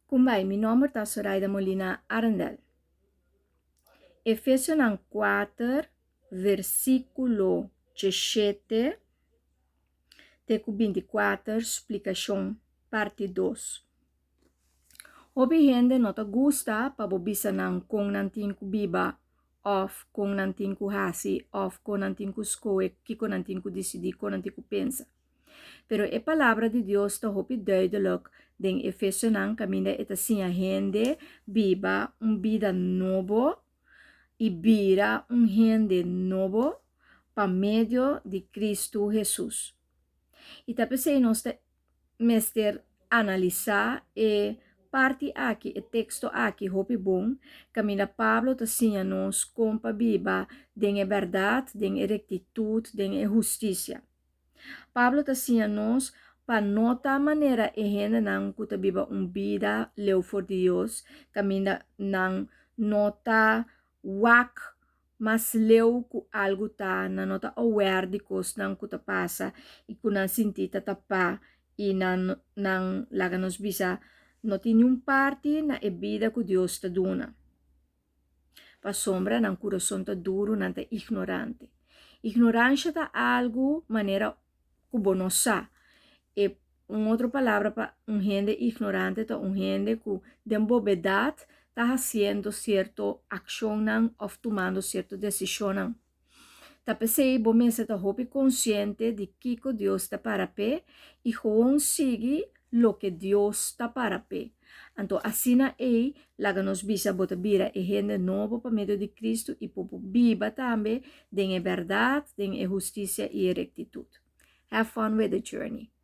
Kumbai, mi nomber ta Soraida Molina Arendel. Efesionan 4, versíkulo 17 te ku 24, splikashon parti 2. Hopi hende no ta gusta pa bo bisa nan kon nan tin ku biba òf kon nan tin ku hasi òf kon nan tin ku skohe, kiko nan tin ku disidí, kon nan tin ku pensa. Pero e Palabra di Dios ta hopi duidelijk den Efesionan kaminda e ta siña hende biba un bida nobo i bira un hende nobo pa medio di Kristu Hesus. I ta p'esei nos ta mester analisá e parti aki, e teksto aki hopi bon, kaminda Pablo ta siña nos kon pa biba den e bèrdat, den e rektitut, den e hustisia. Pablo ta siña nos pa no ta manera e hendenan ku ta biba un bida leu for di Dios, kaminda nan no ta wak mas leu ku algu ta, nan no ta aware di kosnan ku ta pasa i ku nan sinti ta tapá i nan nan laga nos bisa no tin niun parti na e bida ku Dios ta duna. Pasobra nan kurason ta duru, nan ta ignorante. Ignoransha ta algu manera ku bo no sa. E un otro palabra pa un hende ignorante ta un hende ku den bobedat ta hasiendo sierto akshonnan òf tumando sierto desishonnan. Ta p'esei bo mester ta hopi konsiente di kiko Dios ta para p'e i gewoon sigui loke Dios ta para p'e. Anto asina ei laga nos bisa bo ta bira e hende nobo pa medio di Kristu i por bo biba tambe den e bèrdat, den e hustisia i e rektitut. Have fun with the journey.